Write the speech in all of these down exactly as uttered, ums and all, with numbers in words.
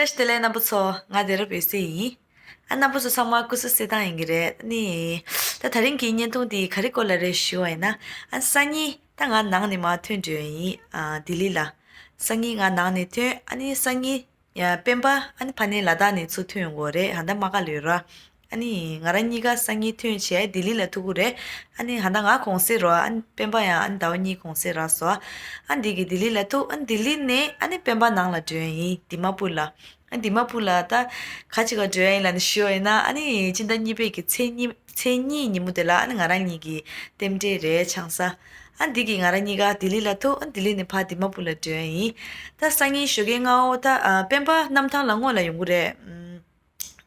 བཀྲ་ཤིས་བདེ་ལེགས་རྣམ་པ་ཚོ། ང་བདེ་རབ་ཡོད་སའི་ཡིན། ཨ་རྣམ་པ་ཚོ་ཚང་མ་སྐུ་གཟུགས་གསལ་ཐང་ཡིན་གྱི་རེད། ཨ་ནི་ད་ད་རིང་གི་བརྙན་ཐུང་འདི་ག་རེ་སྐོར་ལ་རེད་ཞུ་བ་ཡིན་ན། ཨ་སང་ཉིན་ད་ང་ནང་ནས་མར་ཐོན་འགྲོ་ཡ་ཡིན། ཨ་ལྡི་ལི་ལ། སང་ཉིན་ང་ནང་ནས་ཐོན། ཨ་ནི་སང་ཉིན་ཡ་སྤེན་པ་ཨ་ནི་ཕ་ནས་ལ་དྭགས་ནས་ཚུར་ཐོན་ཡོང་གི་རེད། ཧ་ད་མ་ག་ལོས་ར། ཨ་ནི་ང་རང་གཉིས་ཀ་སང་ཉིན་ཐོན་བྱས་ལྡི་ལི་ལ་ཐུག་གི་རེད། ཨ་ནི་ཧ་ད་ང་གུང་སེང་རོ། ཨ་ནི་སྤེན་པ་ཡང་ཨ་ནི་ཟླ་བ་གཉིས་གུང་སེང་རག་སོང་། ཨ་འདི་གི་ལྡི་ལི་ལ་ཐུག་ཨ་ནི་ལྡི་ལི་ནས་ཨ་ནི་སྤེན་པ་ནང་ལ་འགྲོ་ཡ་ཡིན། དི་མ་པུར་ལ། ཨ་དི་མ་པུར་ལ་ད་ག་ཅིག་ག་འགྲོ་ཡ་ཡིན་ལབ་ནས་ཞུ་བ་ཡིན་ན། ཨ་ནི་སྤྱི་ཟླ་གཉིས་པའི་གི་ཚེས་གཉིས་ཚེས་གཉིས་ཉིན་མོ་དེ་ལ་ཨ་ནི་ང་རང་གཉིས་ཀྱི་རྟེན་འབྲེལ་རེད་ཆང་ས། ཨ་འདི་གི་ང་རང་གཉིས་ཀ་ལྡི་ལི་ལ་ཐུག་ཨ་ལྡི་ལི་ནས་ཕར་དི་མ་པུར་ལ་འགྲོ་ཡ་ཡིན། ད་སང་ཉིན་ཞོགས་ཀའི་སྔ་པོ་ད་ཨ་སྤེན་པ་གནམ་ཐང་ལ་སྔོན་ལ་ཡོང་གི་རེད།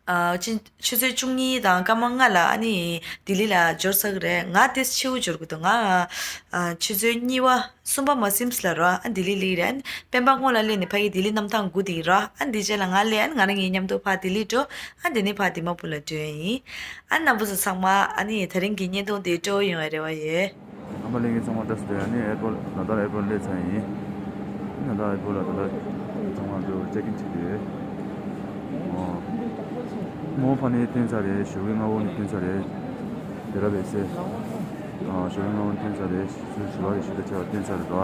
ཨ་ཆུ་ཆུ་ཚོད་བཅུ་གཉིས་དང་སྐར་མ་ལྔ་ལ་ཨ་ནི་ལྡི་ལི་ལ་འབྱོར་ཚར་གི་རེད། ང་དེ་ཕྱི་པོ་འབྱོར་གི་འདུག་ང་ཨ་ཆུ་ཚོད་གཉིས་པ་གསུམ་པ་མ་ཟིན་ཙམ་ལ་རོ། ཨ་ལྡི་ལི་སླེབས་རེད། ཨ་ནི་སྤེན་པ་སྔོན་ལ་སླེབས་ནས་ཕ་གི་ལྡི་ལི་གནམ་ཐང་སྒུག་བསྡད་ཡོད་རོ། ཨ་འདི་རྗེས་ལ་ང་སླེབས། ཨ་ནི་ང་རང་གཉིས་མཉམ་དུ་ཕར་ལྡི་ལི་འགྲོ། ཨ་འདི་ནས་ཕར་དི་མ་པུར་ལ་འགྲོ་ཡ་ཡིན། ཨ་རྣམ་པ་ཚོ་ཚང་མ་ཨ་ནི་ད་རིང་གི་བརྙན་ཐུང་འདི་སྤྲོ་པོ་ཡོང་བའི་རེ་བ་ཡོད། རྣམ་པ་ལྷན་རྒྱས་ཚང་མ་བཀྲ་ཤིས་བདེ་ལེགས། ཨ་ནི་ཨེར་པོར་ལ་དྭགས་ཨེར་པོར་སླེབས་ཚར་ཡིན། ཨ་ནི་ལ་དྭགས་ཨེར་པོར་ལ་ད་ལྟ་ཚང་མ་ཚོ་ཅེག་ཨིན་བྱེད་ཀྱི་ཡོད། ཨོ། མོ་ཕ་ནས་ཐོན་ཚར་རེད། ཞོགས་ཀའི་སྔ་པོ་ནས་ཐོན་ཚར་རེད། དེ་ར་བས་སེ། ཨ་ཞོགས་ཀའི་སྔ་པོ་ནས་ཐོན་ཚར་རེད། ཚུར་བཞི་པ་རེད། བཞི་པ་ཆ་བ་ཐོན་ཚར་རེད་དོ།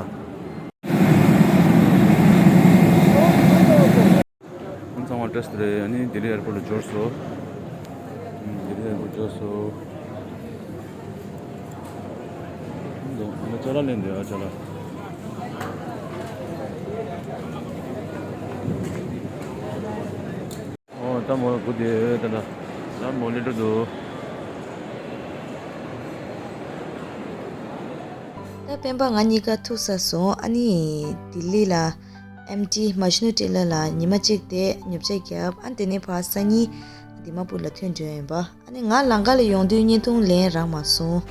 ཁོང་ཚང་མ་བཀྲ་ཤིས་བདེ་ལེགས། ཨ་ནི་ལྡི་ལི་ཨེར་པོར་ལ་འབྱོར་སོང་། ལྡི་ལི་ཨེར་པོར་འབྱོར་སོང་། འདི་ཨ་ནི་ཅ་ལག་ལེན་འདོད་ཨ་ཅ་ལག་ཨོ་ད་མོ་སྒུག་བསྡད་ཡོད། ད་ད་ད་མོ་སླེབས་འགྲོ་འདུག་ད་སྤེན་པ་ང་གཉིས་ཀ་ཐུག་ཚར་སོང་། ཨ་ནི་ལྡི་ལི་ལ་ཨེམ་ཊི་མ་ཤི་ནུ་ཊེ་ལར་ལ་ཉི་མ་གཅིག་བསྡད། ཉོ་ཆ་བརྒྱབ། ཨ་དེ་ནས་ཕར་སང་ཉིན་དི་མ་པུར་ལ་ཐོན་འགྲོ་ཡིན་པ། ཨ་ནི་ང་ལམ་ཁ་ལ་ཡོང་དུས་བརྙན་ཐུང་ལེན་རག་མ་སོང་།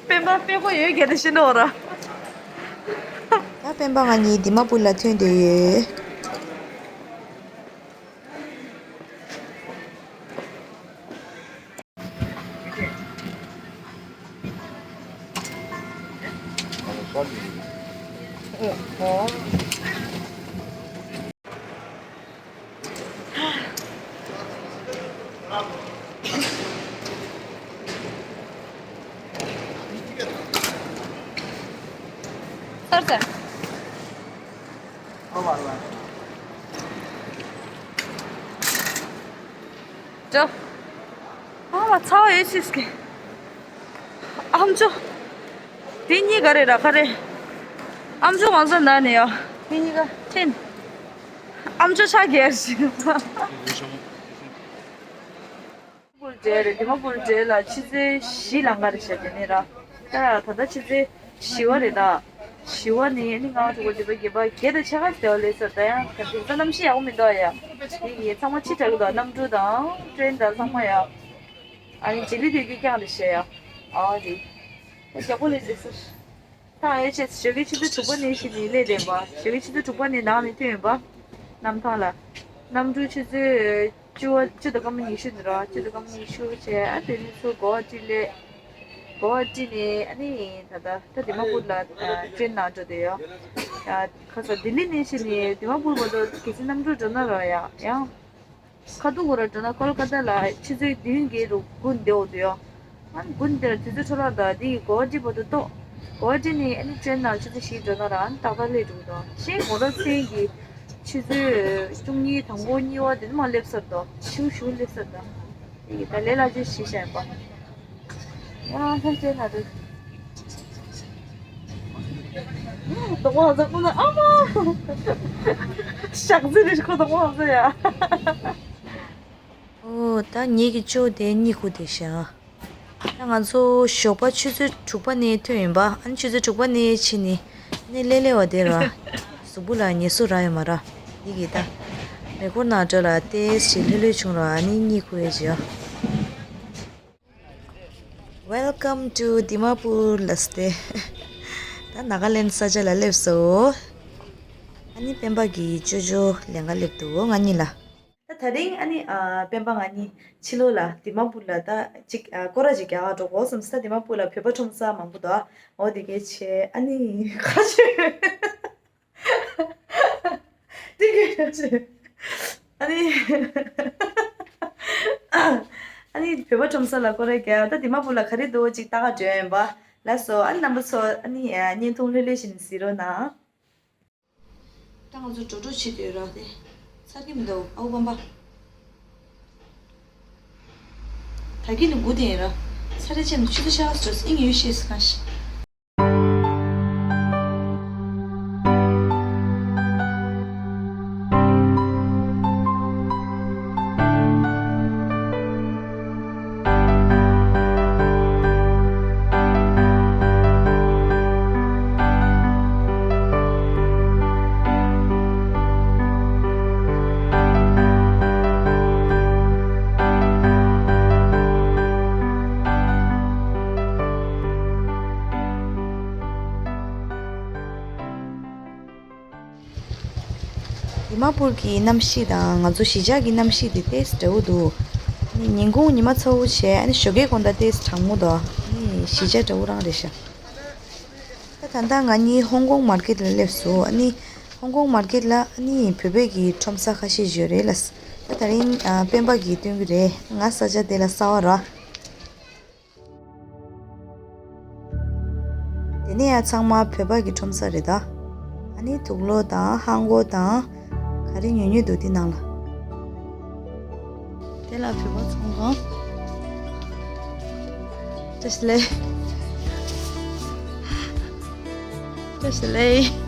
སྤེན་པ་དཔེ་མཁོ་ཡོད་གལ་ཏེ་ཤི་ནོ་ར། ད་སྤེན་པ་ང་གཉིས་དི་མ་པུར་ལ་ཐོན་བསྡད་ཡོད། ཚར་ཚར། འགྲོ། ཨ་མ་ཚ་བ་ཡོད་ཤིས་ཀི། ཨམ་ཅོག་དེ་གཉིས་ག་རེ་ར་ག་རེ། ཨམ་ཅོག་གང་ས་ན་ནས་ཡོད། དེ་གཉིས་ཀ་ཕྲན། ཨམ་ཅོག་ཆ་གེར་ཞིག་དི་མ་པུར་འདྲེ་རེད། དི་མ་པུར་འདྲེ་ལ་ཆུ་ཚོད་བཞི་ལམ་ཁ་རེད་ཤག་དེ་ནས་ར། ད་ད་ལྟ་ཆུ་ཚོད་བཞི་པ་རེད་ད། བཞི་པ་ནས་ནི་ལྔ་པ་དྲུག་པ་བདུན་པ་བརྒྱད་པ་བརྒྱད་དང་ཕྱེད་ཀ་ཞིག་བསྡད་པ་ལས་ས། ད་ཡང་ད་དེང་སང་གནམ་གཤིས་ཡག་པོ་མི་འདུག་ཡ། དེ་གི་ཚང་མ་ཕྱི་དྲགས་ཀྱི་འདུག་གནམ་གྲུ་དང་ཊེན་དང་ཚང་མ་ཡ། ཨ་ནི་རྗེས་ལུས་དུས་ཀྱི་རྐྱང་རེད་ཤག་ཡ། ཨ་རེད། ད་ཡག་པོ་ལས་ཟེར་ས། ད་ཨེ་ཆེ་ཞོགས་ཀའི་ཆུ་ཚོད་དྲུག་པ་ནས་གཞི་ནས་སླེབས་བསྡད་པ། ཞོགས་ཀའི་ཆུ་ཚོད་དྲུག་པ་ནས་ནང་ནས་ཐོན་ཡོད་པ། གནམ་ཐང་ལ། གནམ་གྲུ་ཆུ་ཚོད་བཅུ་བ་བཅུ་དང་སྐར་མ་ཉི་ཤུ་ནས་ར། བཅུ་དང་སྐར་མ་ཉི་ཤུ་བྱས། ཨ་དེ་ནས་ཚུར་གོ་བ་ཊི་སླེབས། གོ་བ་ཊི་ནས་ཨ་ནི་ད་ལྟ་ད་དི་མ་པུར་ལ་ཊེན་ནང་འགྲོ་བསྡད་ཡོད། ཡ་ཁ་ས་ལྡི་ལི་ནས་གཞི་ནས་དི་མ་པུར་བར་དུ་གལ་སྲིད་གནམ་གྲུ་འགྲོ་ན་ར་ཡ་ཡང་། ཁ་ཐུག་གོ་ར་འགྲོ་ན་ཀོལ་ཀ་ཏ་ལ་ཆུ་ཚོད་བདུན་བརྒྱད་རུ་དགུ་འདེའོ་དུ་ཡོ། ཨན་དགུ་འདེར་དུས་ཚོད་འཕྲོ་བརླག་དང་དེ་ཡི་གོ་ཏི་བར་དུ་ཏོ། གོ་ཏི་ནི་ཨ་ནི་ཊེན་ནང་ཆུ་ཚོད་བཞི་འགྲོ་ན་ར་ཨན་ཏག་ཏག་སླེབས་འགྲོ་གི་འདུག་ཤེས་གོ་ར་ཚན་གྱི་ཆུ་ཚོད་བཅུ་གཉིས་དང་པོ་གཉིས་པ་དེ་ནི་མ་སླེབས་ཚར་འདུག་ཤུ་ཤུ་སླེབས་ཚར་འདུག་དེ་ཡི་ད་ལས་ལ་ཅུ་ཞི་ཤ་ཡིན་པ། ཡང་ལྷན་རྒྱས་ན་རེ། གདོང་པ་ཧ་ཟ་ཁོ་ན་ཨ་མ། ཞག་ཚི་རེ་ཁོ་གདོང་པ་ཧ་ཟ་ཡ། ཨོ་ད་ངེད་ཀྱི་ཅོ་དེ་གཉིད་ཁུག་དེ་ཤ། ད་ང་ཚོ་ཞོགས་པ་ཆུ་ཚོད་དྲུག་པ་ནས་ཐོན་ཡིན་པ། ཨ་ནི་ཆུ་ཚོད་དྲུག་པ་ནས་ཕྱིན་ནས་ནི་ལེ་ལེ་བ་དེ་ར། གཟུགས་པོ་ལ་ངལ་གསོ་རག་ཡོད་མ་ར། འདི་གི་ད། མེ་འཁོར་ནང་འགྲོ་ལ་ཏེས་ཞིག་ལྷོད་ལྷོད་བྱུང་ར། ཨ་ནི་གཉིད་ཁུག་ཡོད་ཅིག་ཡ། Welcome to Dimapur ལ་སྟེ། ད་ནཱ་ག་ལེན་ས་ཆ་ལ་སླེབས་སོ། ཨ་ནི་སྤེན་པ་གི་ཅོ་ཅོ་ལེན་ག་སླེབས་འདུག་ང་གཉིས་ལ། ད་ད་རིང་ཨ་ནི་ཨ་སྤེན་པ་ང་གཉིས་ཕྱི་ལོགས་ལ་དི་མ་པུར་ལ་ད་ཅིག་ཨ་སྐོར་ར་ཅིག་རྒྱག་ག་འགྲོ་དགོས་བསམ་ས། དི་མ་པུར་ལ་བོད་པ་ཁྲོམ་ས་མང་པོ་འདུག་འོ་དེ་གས་བྱས་ཨ་ནི་ཁ་ཆོས། ཨ་ནི། ཨ་ནི་བོད་པ་ཁྲོམ་ས་ལ་སྐོར་ར་རྒྱག་ད་དི་མ་པུར་ལ་ག་རེ་འདུག་ཅིག་ལྟ་ག་འགྲོ་ཡིན་པ། ལགས་སོ། ཨ་ནི་རྣམ་པ་ཚོ་ཨ་ནི་བརྙན་ཐུང་ལྷོད་ལྷོད་བཞིན་གཟིགས་རོགས་གནང་། ད་ང་ཚོ་འགྲོ་འགྲོ་བྱེད་དུས་ར་དེ་ཚར་གྱི་མི་འདུག་ཨའུ་པམ་པ། ད་གིན་ནི་དགུ་དེ་ཡིན་ར། ཚར་རེ་ཆེ་ནི་ཆུ་ཚོད་ཤར་བ་སོ་ཨིན་ཡོད་ཤེས་སི་གང་ཤི། དི་མ་པུར་གྱི་གནམ་གཤིས་དང་ང་ཚོ་གཞིས་ཆགས་ཀྱི་གནམ་གཤིས་དེ་ཏོག་ཙམ་འདྲ་བོ་འདུག་ཨ་ནི་ཉིན་གུང་ཉི་མ་ཚ་བོ་བྱས། ཨ་ནི་ཞོགས་ཀའི་དགོང་དག་ཏོག་ཙམ་གྲང་མོ་འདུག་ཨ་ནི་གཞིས་ཆགས་འདྲ་བོ་རང་རེད་ཤག་ད་ད་ལྟ་ང་གཉིས་ཧོང་ཀོང་མར་ཀེད་ལ་སླེབས་སོང་། ཨ་ནི་ཧོང་ཀོང་མར་ཀེད་ལ་ཨ་ནི་བོད་པའི་གི་ཁྲོམ་ས་ཁ་ཤས་ཡོད་རེད་ལ། ད་དེ་རིང་ཨ་སྤེན་པ་གིས་སྟོན་གྱི་རེད། ང་ས་ཆ་དེ་ལ་གསར་པ་ར། དེ་ནས་ཡང་ཚང་མ་བོད་པ་གི་ཁྲོམ་ས་རེད་ད། ཨ་ནི་དུག་ལོག་དང་ཧང་གོ་དང་ག་རེ་ཉོ་ཉོ་འདུག་དེ་ནང་ལ། དེ་ལ་བོད་པ་ཚོང་ཁང་། བཀྲ་ཤིས་བདེ་ལེགས། བཀྲ་ཤིས་བདེ་ལེགས།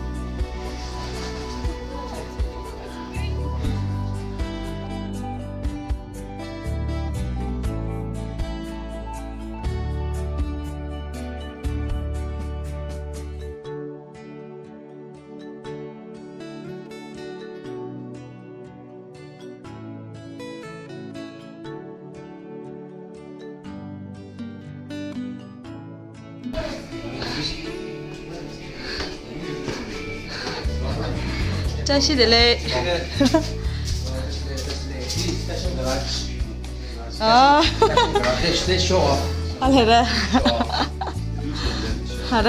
བཀྲ་ཤིས་བདེ་ལེགས། ཨ། ཨ་ལེ་ར། ཨ་ར།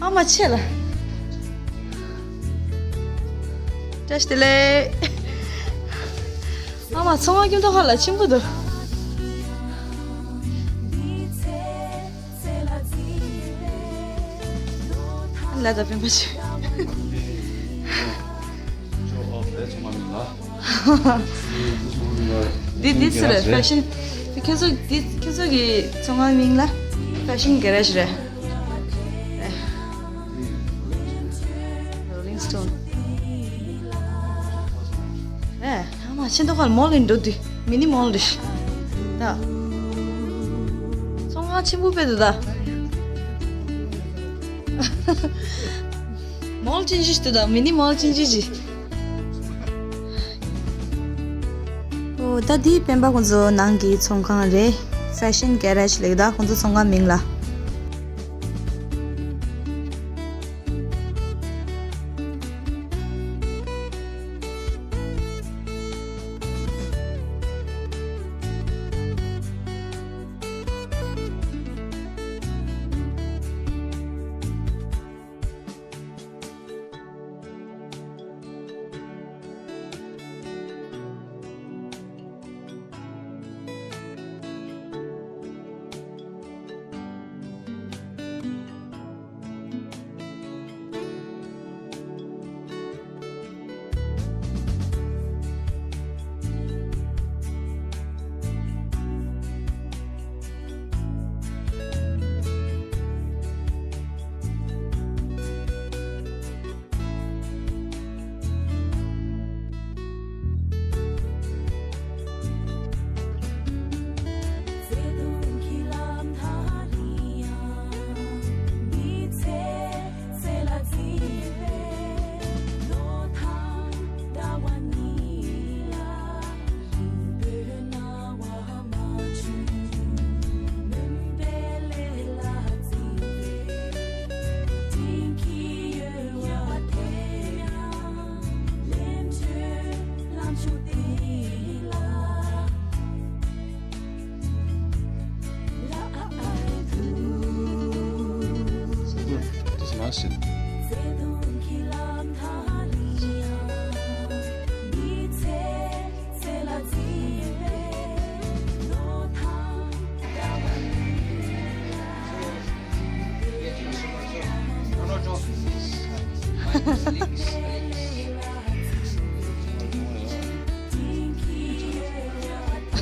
ཨ་མ་ཆེ་ལ། བཀྲ་ཤིས་བདེ་ལེགས། ཨ་མ་ཚོང་ཁང་ཁྱིམ་ཐོག་ཁ་ལ་ཆེན་པོ་འདུག་ལ་ད་སྤེན་པ་ཆེ། འདི་འདི་སུ་རེད། ཕེ་ཤན། ཁྱེད་ཚོ་འདི་ཁྱེད་ཚོ་གི་ཚོང་ཁང་མིང་ལ་ཕེ་ཤན་གེ་རེཇ་རེད། རོ་ལིང་སི་ཊོན། ཨེ། ཨ་མ་ཆེན་ཐོག་ཁ་ལ་མོལ་ཡིན་འགྲོ་དུས་མི་ནི་མོལ་རེད། ད། ཚོང་ཁང་ཆེན་པོ་དཔེ་འདུག་ད། མོལ་ཆེན་ཆེ་ཞིག་འདུག་ད། མི་ནི་མོལ་ཆེན་ཆེ་ཞིག་ཨོ་ད་འདི་སྤེན་པ་ཁོང་ཚོ་ནང་གི་ཚོང་ཁང་རེད། ཕེ་ཤན་གེ་རེཇ་ལེགས་ད་ཁོང་ཚོ་ཚོང་ཁང་མིང་ལ། Just mashing.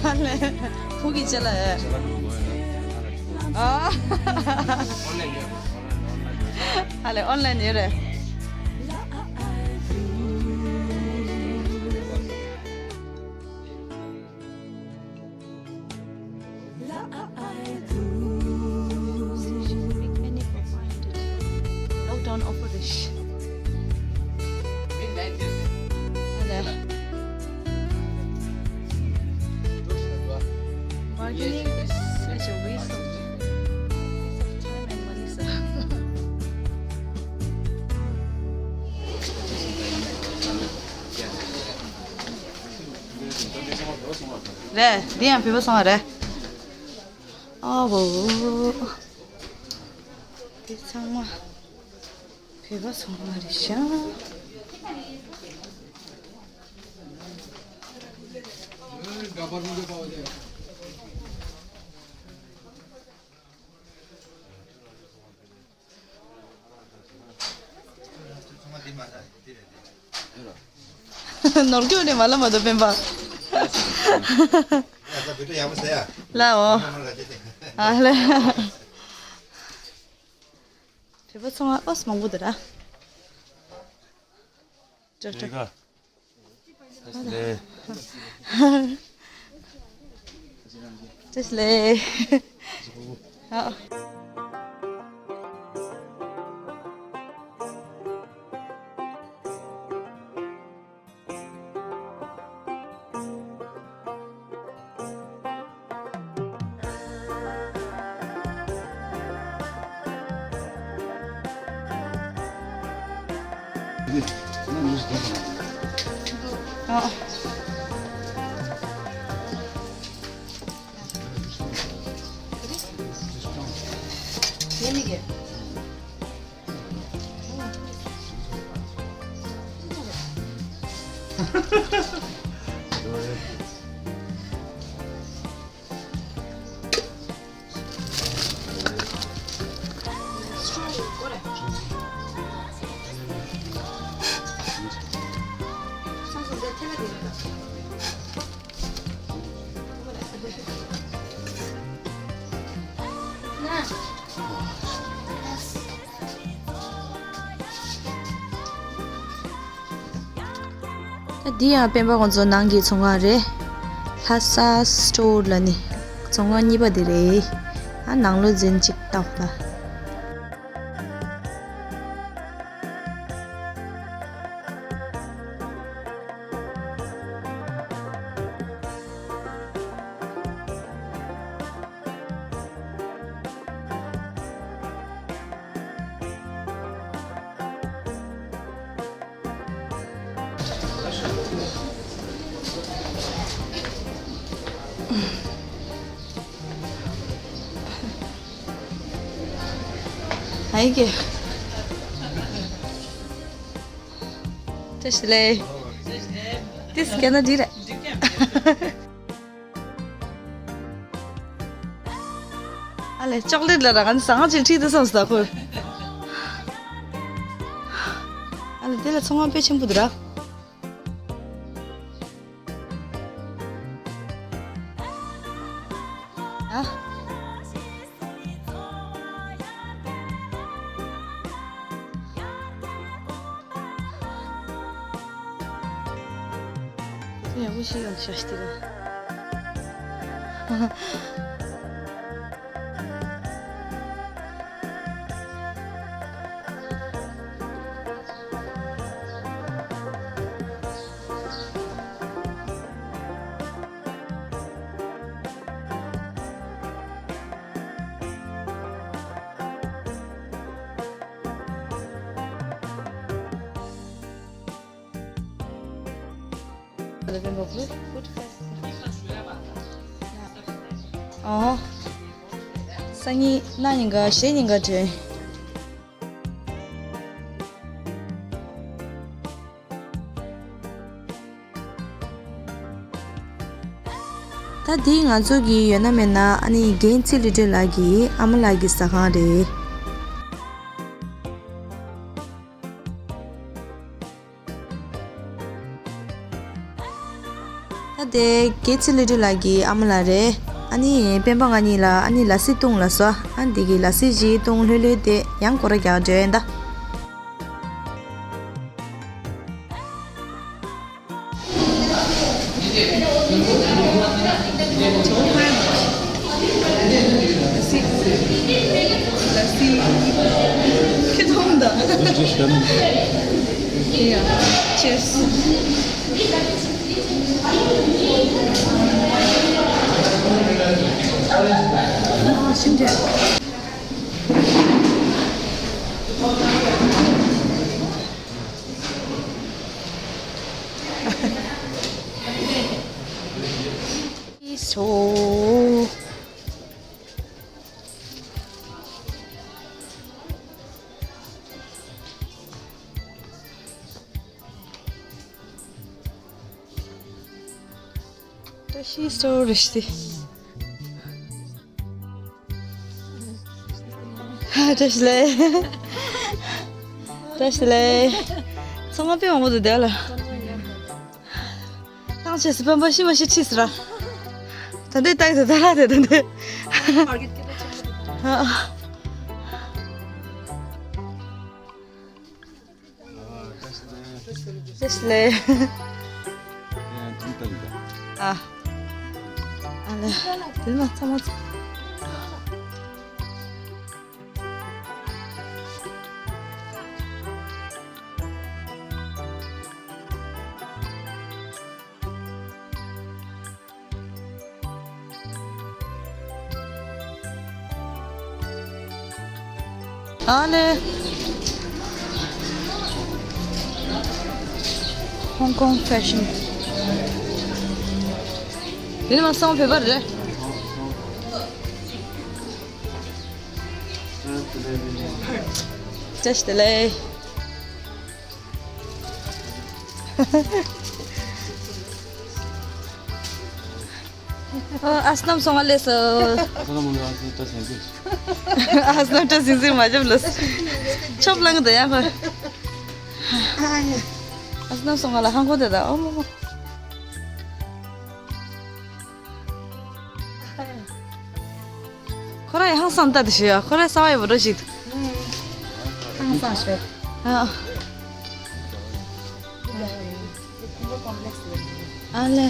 ཨ་ལེ། ཕུག་གི་ཅ་ལག་ཨེ། ཨ། ཨ་ལེ་ཨོན་ལན་ཡོད་རེད། Lockdown offer dish. Bargaining is such a waste of, waste of time and money, sir. རེད། འདི་ཡང་བོད་པ་སོང་བ་རེད། ཨ་བོ། དེ་ཚང་མ་བོད་པ་སོང་བ་རེད་ཤག་ནོར་སྐྱོན་ནས་མ་ལ་མ་དོ་སྤེན་པ། ལའོ། ཨ་ལེ། བོད་པ་ཚོང་ཨོས་མང་པོ་འདུག་ར། ཅོ་ཅོ། ལེ། ཅེས་ལེ། ཨ། ད་འདི་ཡང་སྤེན་པ་ཁོང་ཚོ་ནང་གི་ཚོང་ཁང་རེད། ལྷ་ས་སི་ཊོར་ལ་ནི་ཚོང་ཁང་གཉིས་པ་དེ་རེད། ཨ་ནང་ལོ་འཛིན་ཅིག་ལྟ་བ། ཨ་ཡེ་གེ། བཀྲ་ཤིས་བདེ་ལེགས། ཏིས་ཀྱ་ན་འདི་རེད། ཨ་ལེ་ཅོག་ལེ་ཊི་ལ་ར་ག་ནི་ཟ་ཁང་ཅིག་ཁྲིད་དུ་སོང་ཟེར་ད་ཁོས། ཨ་ལེ་དེ་ལ་ཚོང་ཁང་དཔེ་ཆེན་པོ་འདུག་ར། ཨ། ཡག་པོ་ཞིག་ཡོང་ཤག་ཤི་ལ། ཨོ། སང་ཉིན་གནངས་ཉིན་ག་གཞེས་ཉིན་ག་དྲན། ད་འདི་ང་ཚོ་གི་ཡོད་ན་མེད་ན་ཨ་ནི་རྒན་ཚེ་རིང་སྒྲོལ་ལགས་ཀྱི་ཨ་མ་ལགས་ཀྱི་ཟ་ཁང་རེད། དེ་སྐྱེས་ཚེ་ལི་ཏི་ལགས་ཀྱི་ཨ་མ་ལགས་རེད། ཨ་ནི་སྤེན་པ་ང་གཉིས་ལ་ཨ་ནི་ལ་སི་བཏུང་ལ་སོ། ཨ་འདི་གི་ལ་སི་ཅིག་བཏུང་ལྷོད་ལྷོད་དེ་ཡང་སྐོར་ར་རྒྱག་འགྲོ་ཡིན་ད། Cheers. So. བཀྲ་ཤིས་སོ་རེ་ཤི། བཀྲ་ཤིས་ལེ། བཀྲ་ཤིས་ལེ། ཚང་མ་དཔེ་མང་པོ་འདུག་དེ་ལ། ཐང་ཆད་སི་སྤེན་པ་ཤི་མ་ཤི་ཆི་སི་ར། ད་འདི་ཏག་ཏག་ད་ར་དེ་ད་འདི། བཀྲ་ཤིས་ལེ། ཨ། ཨ་ལེ། དེ་མ་ཚང་མ་ཚང་། ཨ་ལེ། Hong Kong fashion། འདི་ནི་མ་སོང་བོད་པ་རེད། བཀྲ་ཤིས་བདེ་ལེགས། ཨ་སྣམ་སོང་ང་ལེ་སོ། ཨ་སྣམ་སོང་ང་ལེ་སོ། ཨ་སྣམ་བཀྲ་ཤིས་ཟིན་མ་འཇམ་ལོ། ཆོབ་ལང་དུ་ཡང་ཁོ། ཨ་སྣམ་སོང་ང་ལ་ཧང་གོ་དེ་ད་ཨོ་མོ་མོ། ཁོ་ར་ཡི་ཧང་སང་ལྟ་དེ་ཤི་ཡ། ཁོ་ར་ས་བ་ཡི་བོ་རོ་ཞིག་ཧང་སང་ཤི། ཨ། ཨ་ལེ།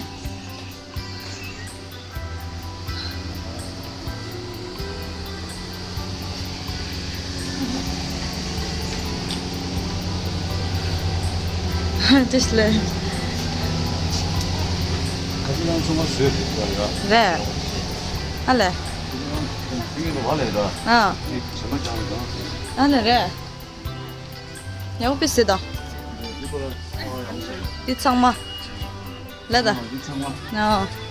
བཀྲ་ཤིས་བདེ་ལེགས། ཁ་ཅིག་ཡང་ཚང་མ་བཟོས་ཐུབ་པ་རེད། རེད། ཨ་ལེ། ཁ་ཅིག་ཡང་ཕིང་གི་རེད་བ་ལས་ར། ཨ། ཁ་ཅིག་བྱེ་མ་ཀྱང་རེད། ཨ་ལེ་རེད། ཡག་པོ་བྱེད་དང་། འདི་ཚང་མ། ལ་ད། འདི་ཚང་མ། ཨ།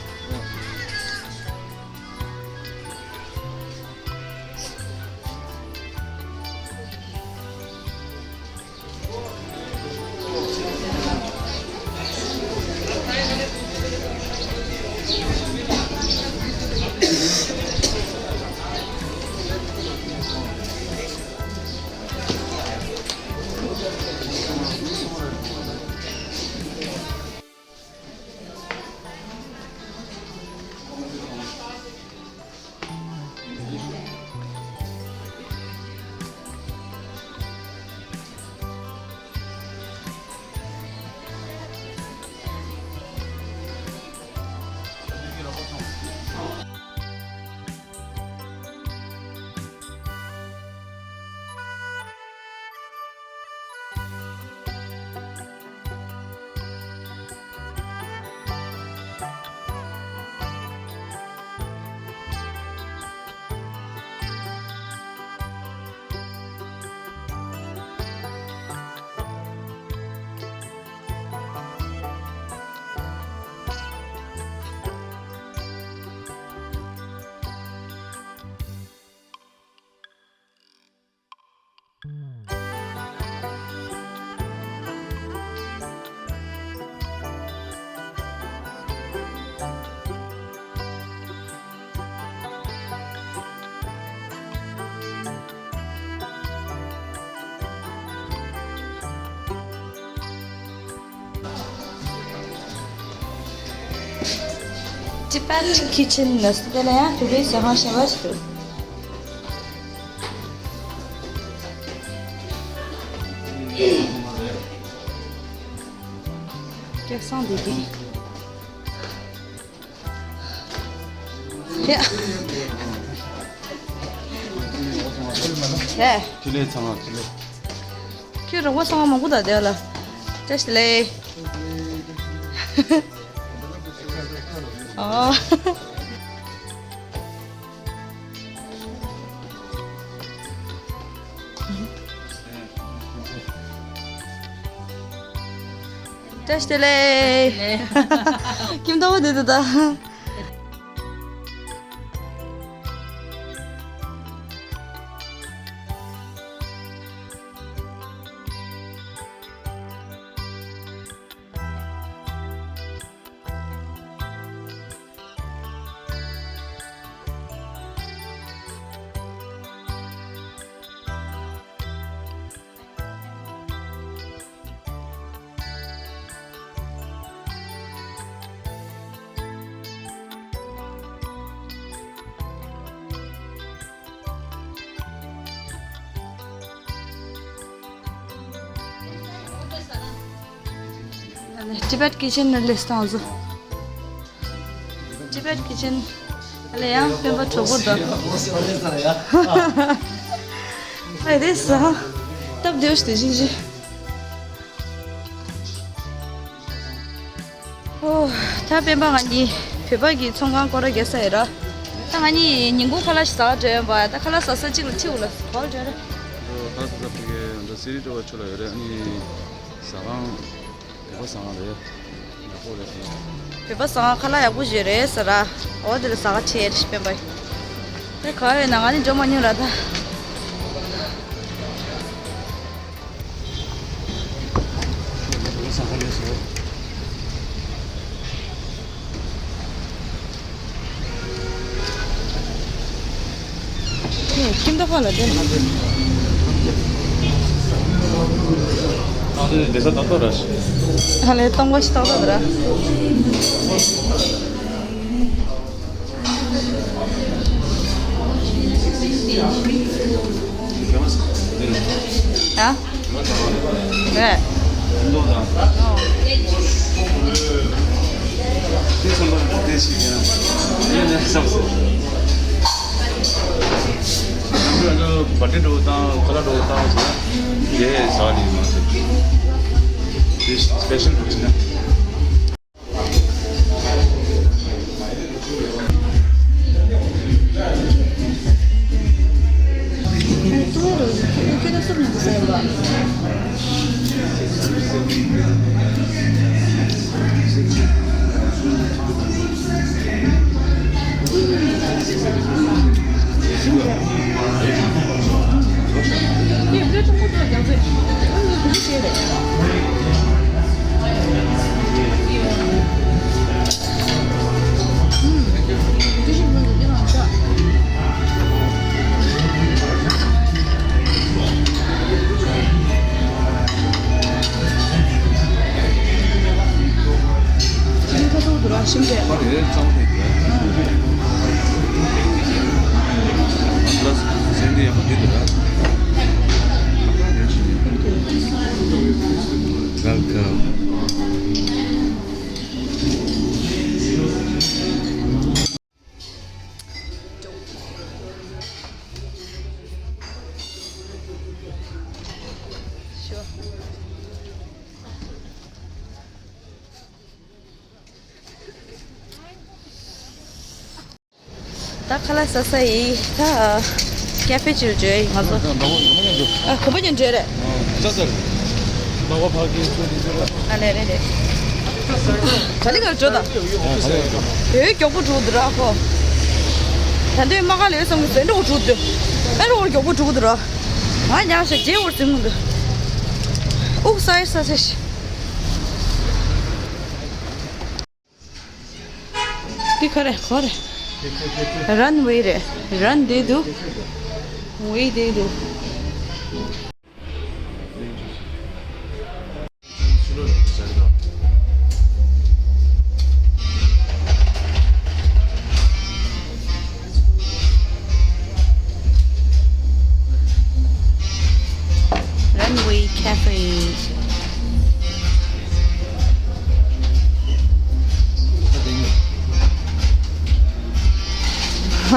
Tibet Kitchen ནི་དེ་ལ་ཡང་བོད་པའི་ཟ་ཁང་ཞེས་པ་ཞིག་འདུག་སྐལ་བཟང་བདེ་སྐྱིད། ཡ། ཡ། ཐུགས་ལེགས་ཚང་མ་ཐུགས་ལེགས། ཁྱོད་རོགས་པ་ཚང་མ་མང་པོ་དང་བསྡད་ལ། བཀྲ་ཤིས་བདེ་ལེགས། ཨོ། བཀྲ་ཤིས་བདེ་ལེགས། ཁྱིམ་ཐོག་པ་དེ་དུ་ད། Tibet Kitchen ནས་སླེབས་སོང་ཟེར། Tibet Kitchen ལ་ཡང་སྤེན་པ་གྲོགས་པོ་དང་། ཨ་རེད་ཟེར། སྟབས་བདེ་བོ་ཞིག་དེ་བཞིན་ཞིག་ཨོ། ད་སྤེན་པ་ང་གཉིས་བོད་པ་གི་ཚོང་ཁང་སྐོར་ར་རྒྱག་ས་ཡོད་ར། ད་ང་གཉིས་ཉིན་གུང་ཁ་ལག་ཞིག་ཟ་ག་འགྲོ་ཡོང་པ། ད་ཁ་ལག་ཟ་ས་གཅིག་ལ་ཕྱི་དབུགས་ལ་གོ་འགྲོ་ར། ཁ་ལག་ཟ་ས་ཕ་གི་འདི་སི་རི་ཏྲོ་བ་ཆུ་ལ་ཡོད་རེད། ཨ་ནི་ཟ་ཁང་བོད་པ་ཟ་ཁང་རེད། ཡག་པོ་རེད། བོད་པ་ཟ་ཁང་ཁ་ལག་ཡག་པོ་ཞིག་རེད་ཟེར་ར། འོ་དེ་ལ་ཟ་ག་ཁྲིད་ཡས་རེད་སྤེན་པ། ད་ག་རེད་ན་ང་ནི་འགྲོ་མ་མྱོང་ར་ད། ཁྱིམ་ཐོག་ཁ་ལ་བསྡད་ན། ཨ་ལས་སྟོང་པ་ཞིག་ཏག་ཏག་ར། ཨ། རེད། ཨོ། བ་ཏི་འགྲོ་དང་ཁ་ལག་འགྲོ་དང་ཟེར། དེ་ཟ་ནི་མ་ཟེར། དེ་སི་པེ་ཤལ་འགྲོ་ཟེར་ན། Welcome. ད་ཁ་ལག་ཟ་ས་ཡིན། ད་ཀ་ཕེ་ཅིག་ལ་འགྲོ་ཡིན་ང་ཚོ། ཨ་གོམ་པ་ཉོན་འགྲོ་རེད། ཨ་ལས་རེད་རེད། ག་ལེ་ག་ལེ་འགྲོ་ད། བོད་མགྱོགས་པོ་འགྲོ་འདུག་ར་ཁོ། ད་འདོད་མ་ག་ལེ་བསམ་གི་ཟེར་འགྲོ་འགྲོ་འདུག་ཨེ་རོ་མགྱོགས་པོ་འགྲོ་གི་འདུག་ར། ང་ཉག་ཤ་རྗེས་བོར་ཟིན་གི་འདུག་ཨུག་ས་ཡི་ས་ས་ཤི། འདི་ག་རེ་ག་རེ། རན་ཝེ་རེད། རན་བསྡད་འདུག་ཝེ་བསྡད་འདུག་ནམ་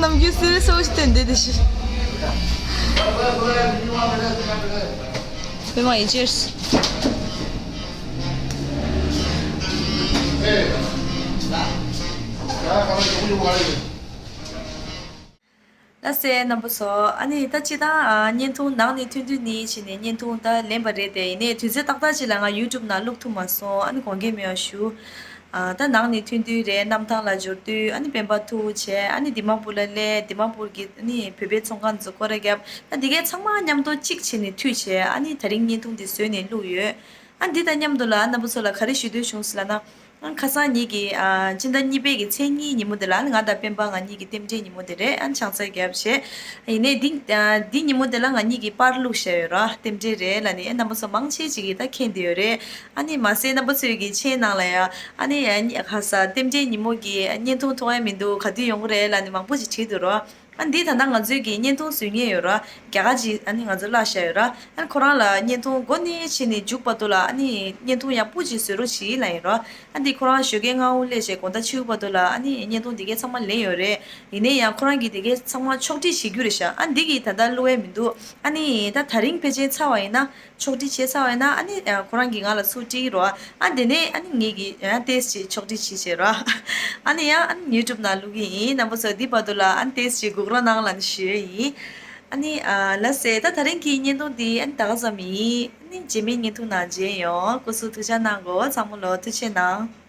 རྒྱུན་སི་རི་སོ་ཞིག་བསྟན་བསྡད་དེ་ཤི། མི་མང་ཡིན་ཅེར། ལགས་སེ་རྣམ་པ་ཚོ། ཨ་ནི་ད་སྤྱིར་བཏང་ཨ་བརྙན་ཐུང་ནང་ནས་ཐོན་དུས་ནི་བྱས་ནས་བརྙན་ཐུང་ད་ལེན་པ་རེད་དེ། ཡིན་ནའི་དུས་ཚོད་ཏག་ཏག་ཅིག་ལ་ང་ཡུ་ཊུབ་ནང་བླུག་ཐུབ་མ་སོང་། ཨ་ནི་དགོངས་འགལ་མེད་པ་ཞུ། ཨ་ད་ནང་ནས་ཐོན་དུས་རེད། གནམ་ཐང་ལ་འབྱོར་དུས་ཨ་ནི་སྤེན་པ་ཐུག་བྱས། ཨ་ནི་དི་མ་པུར་ལ་སླེབས། དི་མ་པུར་གྱི་ཨ་ནི་བོད་པའི་ཚོང་ཁང་དུ་སྐོར་ར་བརྒྱབ། ད་འདི་གའི་ཚང་མ་མཉམ་དུ་གཅིག་བྱས་ནས་མཐུད་བྱས། ཨ་ནི་ད་རིང་བརྙན་ཐུང་འདི་བཟོས་ནས་བླུག་ཡོད། ཨ་འདི་དང་མཉམ་དུ་ལ་རྣམ་པ་ཚོ་ལ་ག་རེ་ཞུ་འདོད་བྱུང་ཟེར་ལབ་ན། ཨ་ཁ་སང་ཉིད་ཀྱི་ཨ་སྤྱི་ཟླ་གཉིས་པའི་གི་ཚེས་གཉིས་ཉིན་མོ་དེ་ལ་ང་དང་སྤེན་པ་ང་གཉིས་ཀྱི་རྟེན་འབྲེལ་ཉིན་མོ་དེ་རེད། ཨ་ཆང་ས་བརྒྱབ་བྱས། ཡིན་ནའི་འདི་ཨ་འདི་ཉིན་མོ་དེ་ལ་ང་གཉིས་ཀྱི་པར་བླུགས་བཞག་ཡོད་ར། རྟེན་འབྲེལ་རེད་ལབ་ནས། ཨ་རྣམ་པ་ཚོ་མང་ཆེ་ཅིག་གིས་ད་མཁྱེན་བསྡད་ཡོད་རེད། ཨ་ནི་མ་ཟད་རྣམ་པ་ཚོའི་གི་མཆན་ནང་ལ་ཡང་ཨ་ནི་ཨ་ནི་ཁ་ས་རྟེན་འབྲེལ་ཉིན་མོ་གི་བརྙན་ཐུང་མཐོང་ཡ་མི་འདུག་ག་དུས་ཡོང་གི་རེད་ལབ་ནས་མང་པོ་ཅིག་བྲིས་འདུག་ར། ཨ་འདི་ད་ལྟ་ང་ཚོའི་གི་བརྙན་ཐུང་བཟོ་མཁན་ཡོད་ར། རྒྱ་གར་ཅིག་ཨ་ནི་ང་ཚོ་བསླབ་བཞག་ཡོད་ར། ཨ་ཁོ་རང་ལ་བརྙན་ཐུང་འགོ་ནས་བྱས་ནས་མཇུག་བར་དུ་ལ་ཨ་ནི་བརྙན་ཐུང་ཡག་པོ་ཅིག་བཟོ་རོགས་བྱེད་ལབ་ཡིན་ར། ཨ་འདི་ཁོ་རང་ཞོགས་ཀའི་སྔ་པོ་སླེབས་བྱས་དགོང་དག་ཕྱི་པོ་བར་དུ་ལ་ཨ་ནི་བརྙན་ཐུང་འདི་གའི་ཚང་མ་ལེན་ཡོད་རེད། ཡིན་ནའི་ཡང་ཁོ་རང་གིས་འདི་གའི་ཚང་མ་ཕྱོགས་སྒྲིག་བྱེད་རྒྱུ་རེད་ཤག་ཨ་འདི་གིས་ད་ལྟ་བླུག་ཡས་མི་འདུག་ཨ་ནི་ད་ད་རིང་ཕལ་ཆེར་ཚར་བ་ཡིན་ན། ཕྱོགས་སྒྲིག་བྱས་ཚར་བ་ཡིན་ན་ཨ་ནི་ཨ་ཁོ་རང་གིས་ང་ལ་ཚུར་སྤྲད་ཀྱི་རེད། ཨ་དེ་ནས་ཨ་ནི་ངེད་ཀྱིས་ཡང་ཏོག་ཙམ་ཕྱོགས་སྒྲིག་བྱས་བྱས་ར། ཨ་ནི་ཡང་ཨ་ནི་ཡུ་ཊུབ་ནང་བླུག་གི་ཡིན། རྣམ་པ་ཚོ་འདི་བར་དུ་ལ་ཨ་ནི་ཏོག་ཙམ་སྒུག་རོགས་གནང་ལབ་ནས་ཞུ་ཡས་ཡིན། ཨ་ནི་ཨ་ལགས་སེ། ད་ད་རིང་གི་བརྙན་ཐུང་འདི་ཨ་ནི་ད་ག་ཙམ་ཡིན། ཨ་ནི་རྗེས་མའི་བརྙན་ཐུང་ནང་མཇལ་ཡོང་། སྐུ་གཟུགས་ཐུགས་ཅག་གནང་གོ། ཚང་མ་ལོ་ཐུགས་རྗེ་གནང་།